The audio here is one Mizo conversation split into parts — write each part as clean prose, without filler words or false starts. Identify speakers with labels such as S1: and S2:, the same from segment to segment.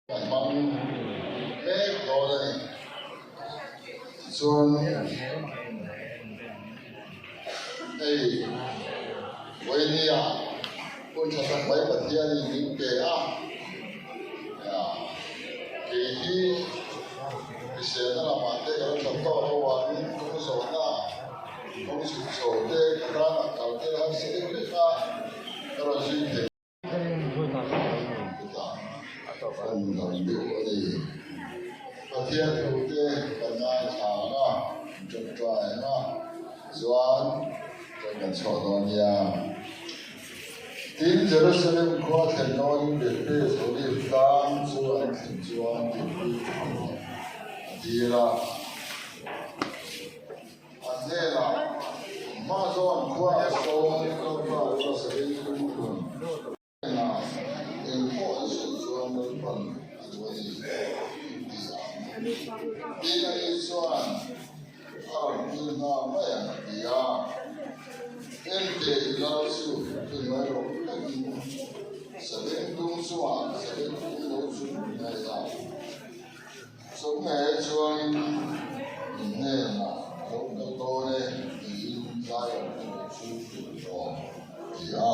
S1: Kan hmang mek dawn a ni. Tichuan, hei Vawinia hun tha tak mai Pathianin min pe a, kei hi hriselna lamah te ka la that tawk avangin kawng zawhna, kawng chhuk chho te ka tanah kal tel harsa deuh hlek a, ka rawn zui thei. Kan dam deuh a ni. Pathian thute kan ngaithla ang a, kan tawngtai ang a, chuan kan kan chhuah dawn nia. Tin, Jerusalem khua thlen dawnin Bethphage Olive tlang chu an thlen chuan tirhpui pakhat a dil a. An hnenah, Hma zawn khua a sawn Lalpa chu sawi tum thung. Hnenah, Eng pawh an sawi chuan Lalpan a duh a ni, in ti ang. Tin, ani chuan a rawn kil nghal mai ang a ti a. Enteh i lal chu thuhnuai rawk takin sabengtung chungah sabengtung lo chu ngai a. Chawhmeh chuanin min hnenah a lo kal dawn e tiin Zion erawh chu hrilh rawh a ti a.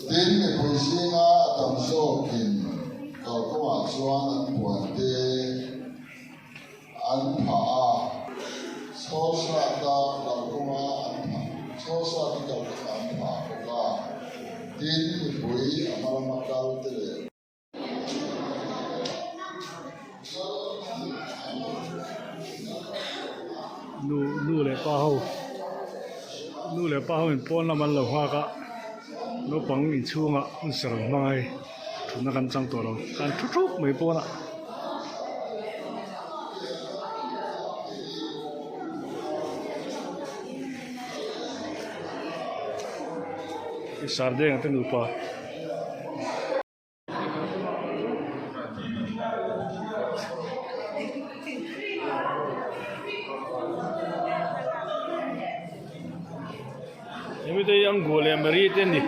S1: Tin, mipui zinga a tam zawkin kalkawngah chuan an puan te an phah a, chhawlsata kalkawnga an phah, chhawlsata kalkawnga an phah bawk a. Tin, mipui a hma lama kal te leh.
S2: Nu nu leh pa ho nu leh pa ho in pawn lam an lo nghak a naupang inchhungah hun serh an hmang a hei thutna kan chang tawh lo kan thu thup mai pawnah. Sardeng te nupa. Hemi te hi Anggu leh Mary te an ni.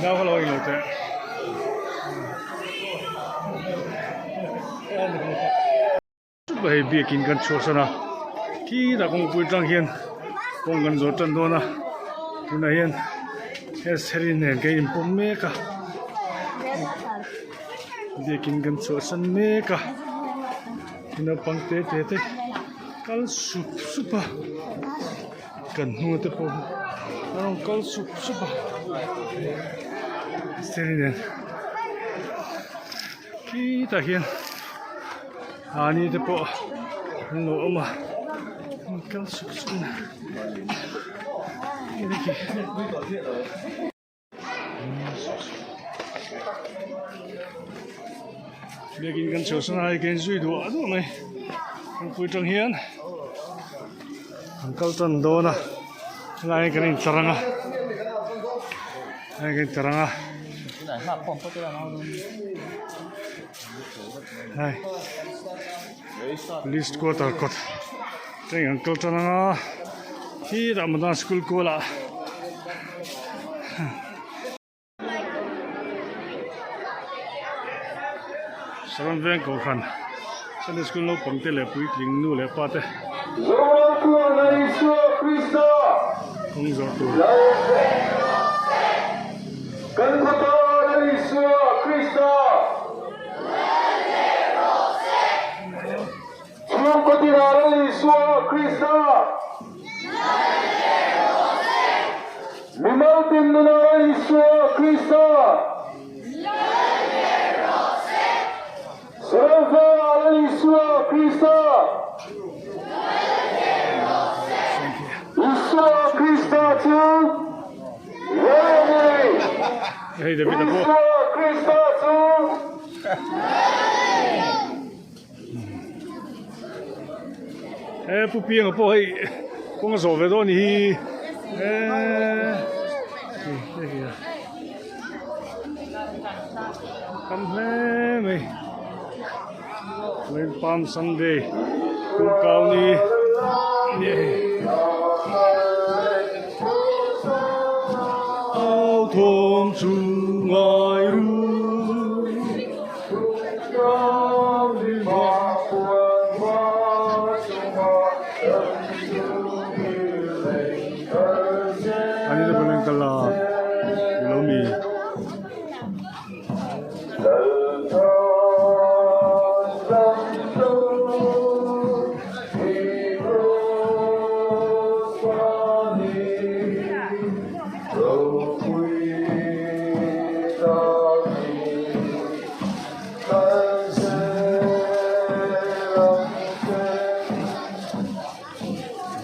S2: Nau kha lo englo teh. Hei biakin kan chhuahsan a khitah kawngpui tang hian kawng kan zawh tan dawn a tunah hian he seri nen kan inpawm mek a biakin kan chhuahsan mek a naupang te te te kal sup sup a. Kan hnung te pawh a rawn kal sup sup a stary nen khitah hian mahni te pawh an lo awm a an kal sup sup a ni. Biakin kan chhuahsan a hei kan zui duah duah mai kawngpui tang hian an kal tan dawn a helai hi kan intlar ang a helai kan intlar ang a hei police quarter kawt teng an kal tan ang a khitah Madan school kual ah. Saron veng kohhran Sunday school naupang te leh puitling nu leh pa te kawng zawh tur.
S3: Mimal dinhmuna Isua Krista. Servera Isua Krista. Isua Krista chu Lal a ni.
S2: Hei David a pawh.
S3: Isua Krista chu.
S2: He pu pianga pawh hei kawng a zawh ve dawn a ni hi eee. Tam hle mai. Vawiin Palm Sunday kum kau ni a ni a hei. Au thawm chu ngai ru. Ani te pawh kal a lo mi.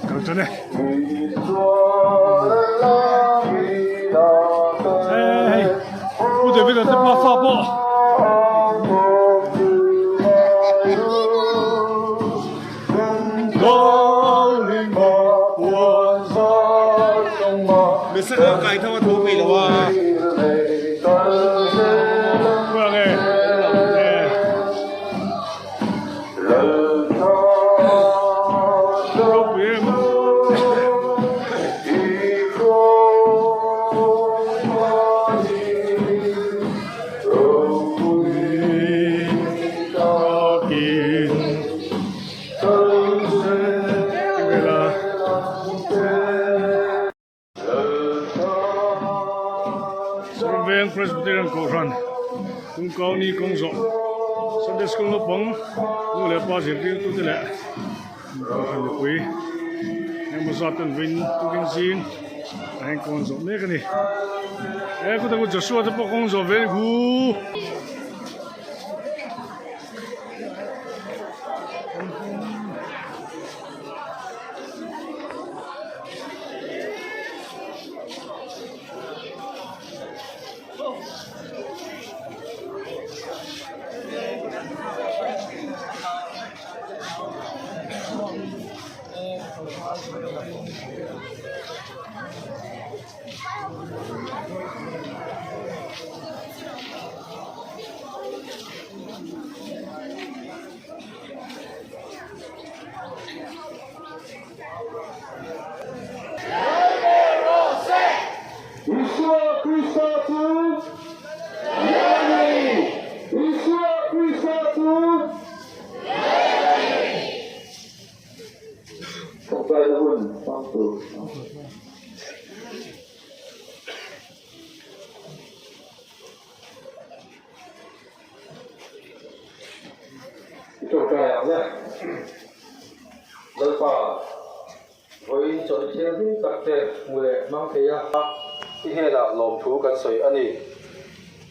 S2: Kal tan e. Hei Pu David a te pa fa pawh. Veng Presbyterian Kohhran Tungkauni kawng zawh Sunday School naupang nu leh pa zirtirtute leh Kohhran mipui engemaw zat ten vawiin tukin zing a heng kawn zawh mek a ni. He kutah chu Joshua te pawh kawng zawh ve a ni khu.
S3: Isua Krista chu Lei ni! Isua Krista chu Lei ni! Tawngtaina hun hmang tur. I tawngtai ang le. Lalpa, vawiin chawlh thianghlim tak te hmu leh hmang thei a. I hnenah lawmthu kan sawi a ni.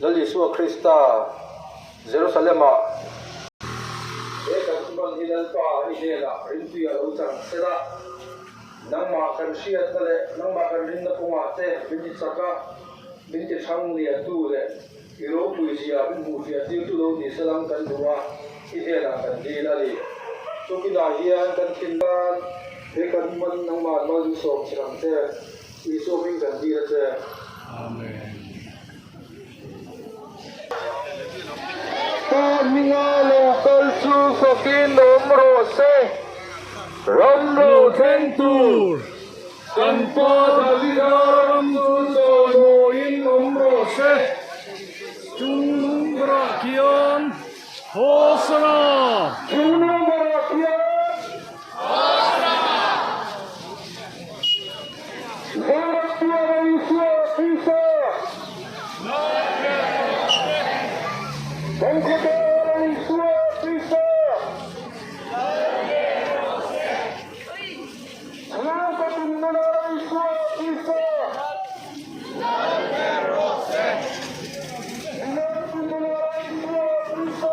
S3: Lal Isua Krista, Jerusalem-ah. He kan hman hi Lalpa i hnenah rinpuia lo chang sela. Nangmah kan hriatna leh nangmah kan rinna kawngah te min ti chak a, min ti thang liantu leh i ropui zia min hmuhfiah tirtu lo ni selang kan duh a, i hnenah kan dil a ni. Tukinah hian kan thin tan he kan hman nangmah malsawm che ang che, Isua hming kan dil a che.
S2: Amen.
S3: Pa hminga lo kal chu fakin awm rawh se, ram lo thleng tur. Kan Pa Davida ram chu chawimawiin awm rawh se.
S2: Chung berah khian Hosana!
S3: Chung berah khian Hosana! Zorampiana Isua Krista! Kan khawtara Isua Krista! Chhungkaw tinnuna Isua Krista! Mimal tinnuna Isua Krista!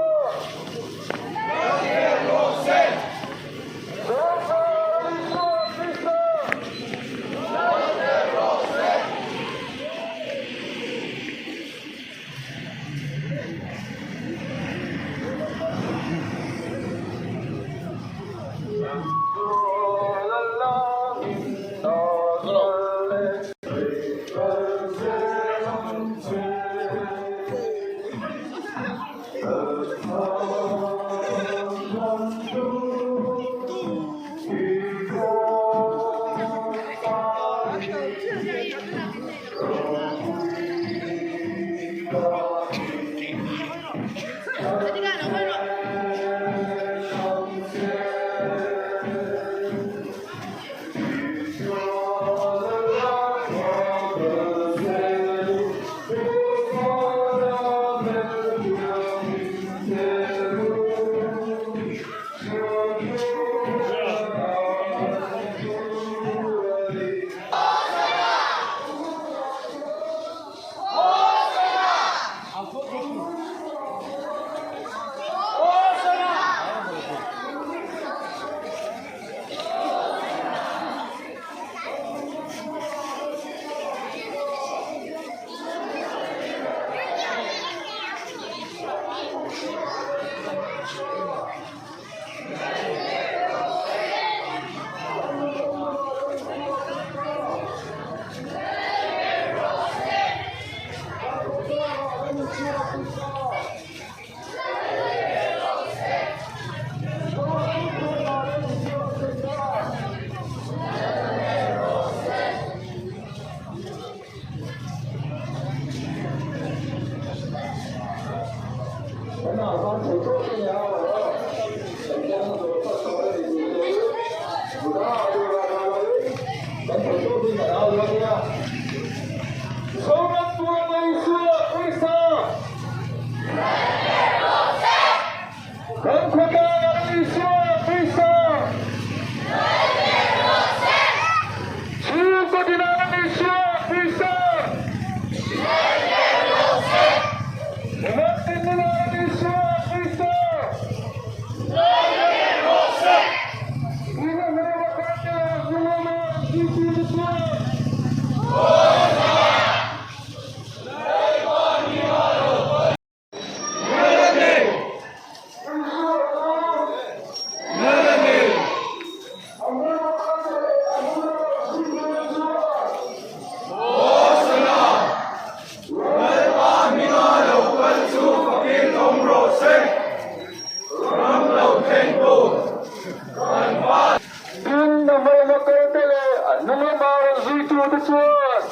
S3: Tin, a hmalama kalte leh a hnunglama rawn zuitute chuan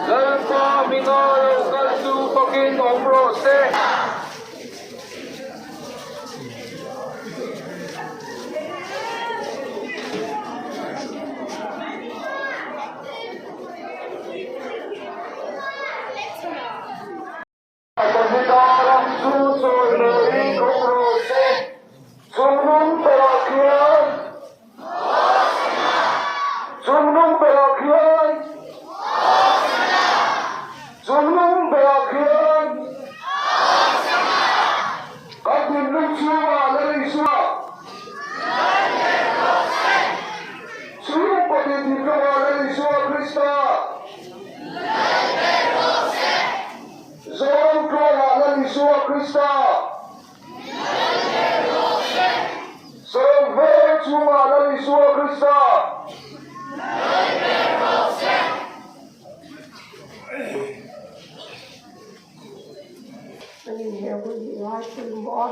S3: Lalpa hminga lo kal chu fakin awm rawh se. Davida ram chu chawimawiin awm rawh se, chungnung berah khian Chungnung berah khian Chungnung berah khian Kan thinlung chhungah Lal Isua Chhungkaw thinlungah Lal Isua Krista Zoram tluangah Lal Isua Krista. Zoram veng chhungah Lal Isua Krista.
S4: Kan inher hun hi ngai pawimawh a,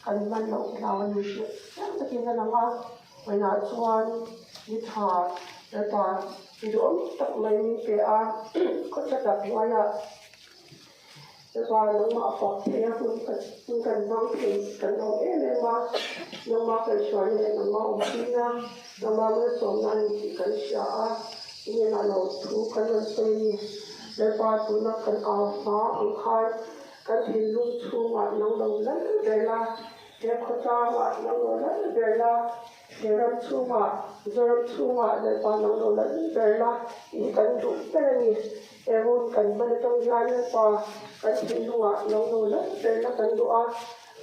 S4: kan hman loh hlau a ni tih chiang takin a lang a. Vawiinah chuan ni tha Lalpa duhawm tak mai min pe a, khawtha tak hnuaiah Lalpa nangmah fak thei a hun hun kan hmang thei kan awm em em a, nangmah kaihhruaina leh nangmah awmpuina, nangmah malsawmna a ni tih kan hria a, i hnenah lo thu kan rawn sawi a ni. Lalpa tuna kan au hma ang khan kan thinlung chhungah nang lo lal ber la, He khawtlangah nang lo lal ber la, he ram chhungah, Zoram chhungah Lalpa nang lo lal ber la tih hi kan duh ber a ni. He hun kan hman atang hian Lalpa kan thinlungah nang lo lal ber la kan duh a,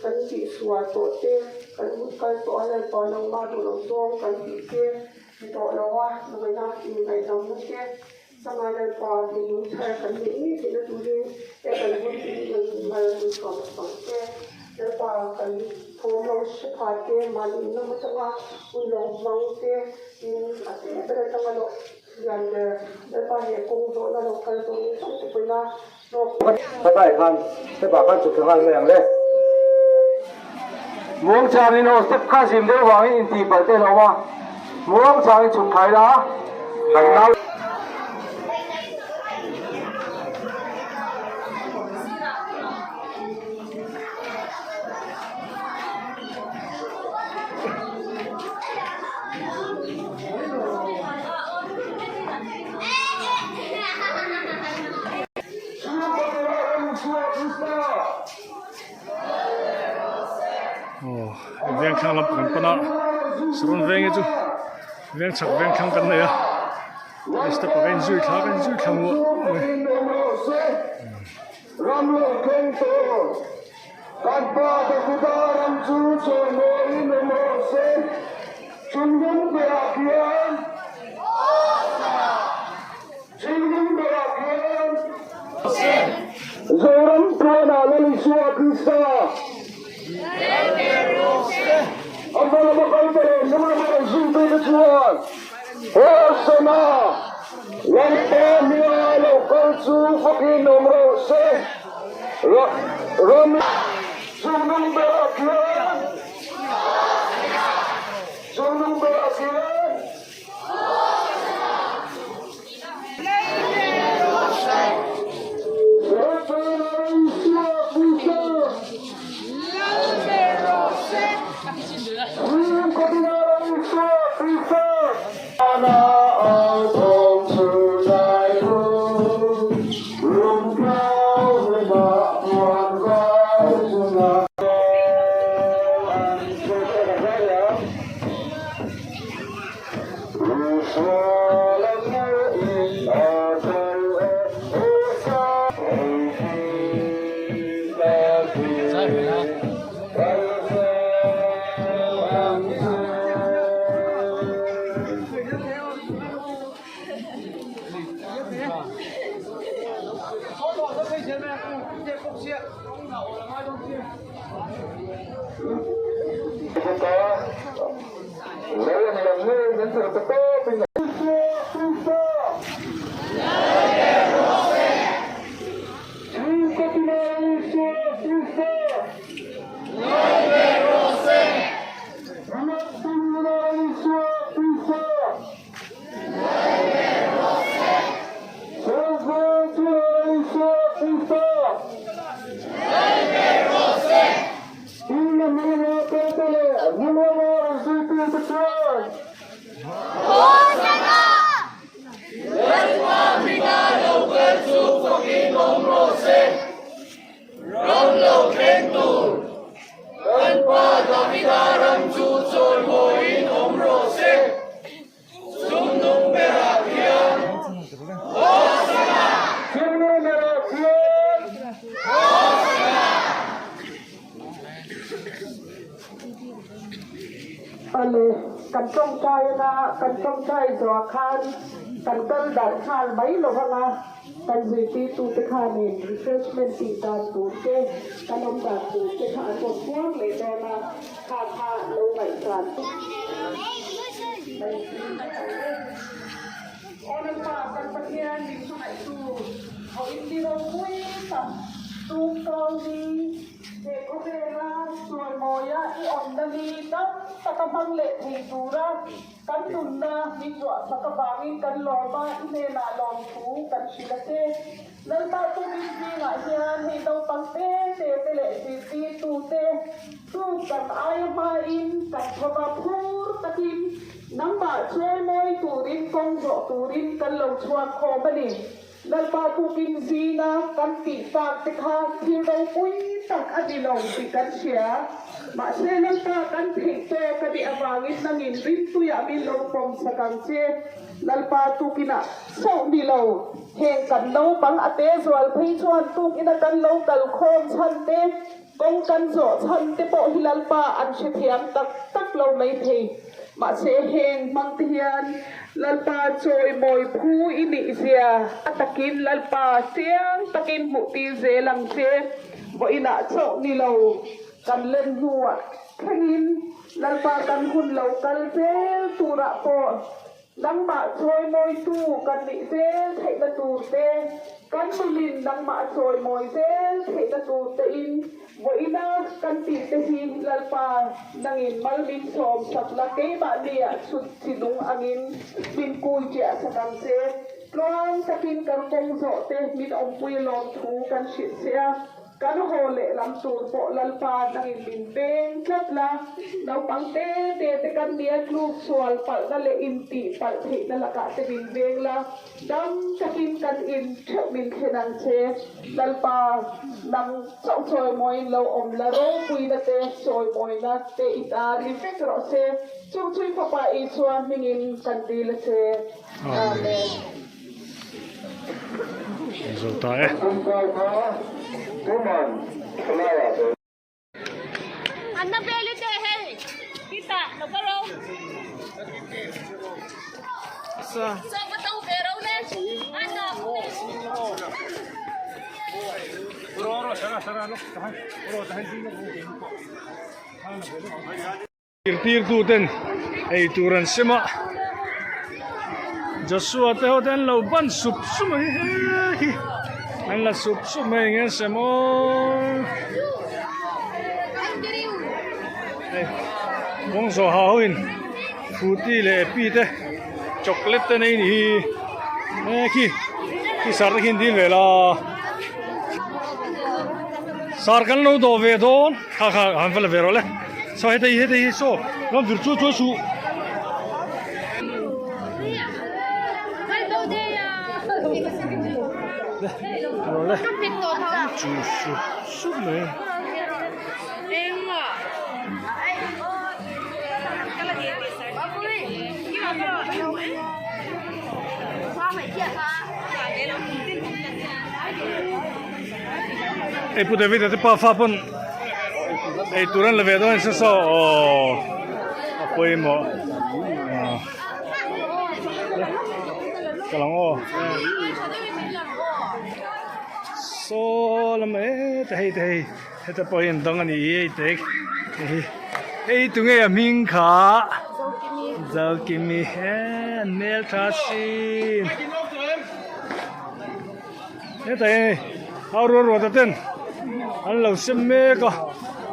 S4: kan tihsual tawh te, kan hun kal tawh a Lalpa nangmah duh lo zawng kan tih te ti tawh lo a, nuaina inngaihdamna te, Changa Lalpa thinlung thar kan neih ngei theihna turin he kan hun hi mal min sawm ang che. Lalpa kan thawm lo hre pha te, mahni in lam atanga hun lo hmang te, tin a te ber atanga lo lian ber Lalpa he kawng zawhna lo kal zawng zawng te pawhin a hlawk.
S3: Heta khan step ah khan chhuk thla nghal mai ang le. Muangchangin aw step kha zim deuh vangin intih palh te a lo awm a. Muangchangin chhuk thai la, kan nau.
S2: Aw veng thlang lam kan pan a saron veng hi chu veng chhak veng thlang kan nei a step ah kan inzui thla kan inzui thla muah muah mai.
S3: Zoram puanah Lal Isua Krista a hma lama kal ta leh hnung lama rawn zui tute chuan Hosana! Lalpa hmia lo kal chu fakin awm rawh se. Ram chungnung berah khian Chungnung berah khian
S4: Awle, kan tawngtai anga kan tawngtai zawh khan kan kal darh nghal mai lo vanga kan zirtirtute khanin refreshment tih dan tur te, kan awm dan tur te kha an rawn puang leh dawn a, kha kha lo ngaihsan. Aw Lalpa, kan Pathian min hmangaihtu, vawiin ni ropui tak tumkau ni, he khawvela chawimawi i awmna ni tam taka hmang leh thei tura kan nunna min ruahsak avangin kan lawm a, i hnenah lawmthu kan hrilh a che. Lalpa chu min zingah hian hei naupang te te te leh zirtirtute chu kan aia hmain kan thawk a, phur takin nangmah chawimawi turin kawng zawh turin kan lo chhuak khawm a ni. Lalpa tukin zinga kan tih tak te kha thil ropui tak a ni lo tih kan hria. Mahse Lalpa kan theih tawk a nih avangin nangin rintuiah min lo pawm sak ang che. Lalpa tukinah chauh ni lo, heng kan naupang a te zual phei chuan tukina kan lo kal khawm chhan te, kawng kan zawh chhan te pawh hi Lalpa an hrethiam tak tak lo mai thei. Mahse heng hmang te hian Lalpa chawimawi phu i nih zia a takin Lalpa chiang takin hmuh tir zel ang che. Vawiinah chauh ni lo, kan len hnuah thlengin Lalpa kan hun lo kal zel turah pawh nangmah chawimawitu kan nih zel theihna tur te,
S5: Kan nunin nangmah a chawimawi zel theihna tur tein vawiina kan tihte hi Lalpa nangin mal min sawm sak la, keimahniah chhut chi nung angin min kui chiah sak ang che. Tluang takin kan kawng zawh te min awmpui lawmthu kan hrilh che a. Kan haw lehlam tur pawh Lalpa nangin min peng tlat la, naupang te te te kan nia tluk sual palhna leh intih palh theihna lakah te min veng la, dam takin kan in theuh min thlen ang che. Lalpa, nang chauh chawimawiin lo awm la, ropuina te, chawimawina te i ta ni vek rawh se. Chung chui Fapa Isua hmingin kan dil a che. Amen.
S2: Zo ta e. Zirtirtu ten ei tur an sem a, Joshua te ho te an lo ban sup sup mai he hi an la sup sup mai eng nge an sem aw hei kawng zawh ha ho in frooty leh epi te chocolate te nei ni hi he khi khi sar te khi an dil ve la sar kan lo dawh ve dawn kha kha han va la ve rawh le. Saw heta hi heta hi saw ram vir chu chuan suh. Le chu sup sup mai. Ei pu David a te pa fa pawn ei tur an la ve dawn se saw aw a pawimawh ka lang aw saw lam e te hei te hei heta pawh hian dang a ni hi hei te hei hei tunge a hming kha Zokimi he an hmeltha sin. Heta hi au ruat ruat a ten an lo sem mek a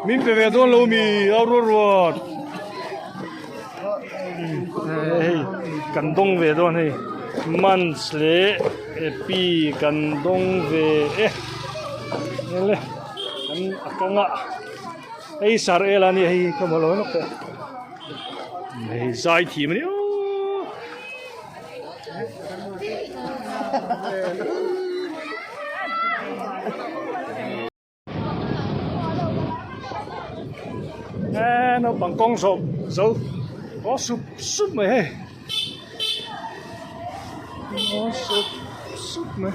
S2: min pe ve dawn lo mi au ruat ruat hei kan dawng ve dawn hei munch leh epi kan dawng ve e le an a kang a hei sar el a nia hei ka hmu lo lawk teh hei zai thiam a ni aw. Eee naupang kawng zawh zo aw sup sup mai hei aw sup sup mai.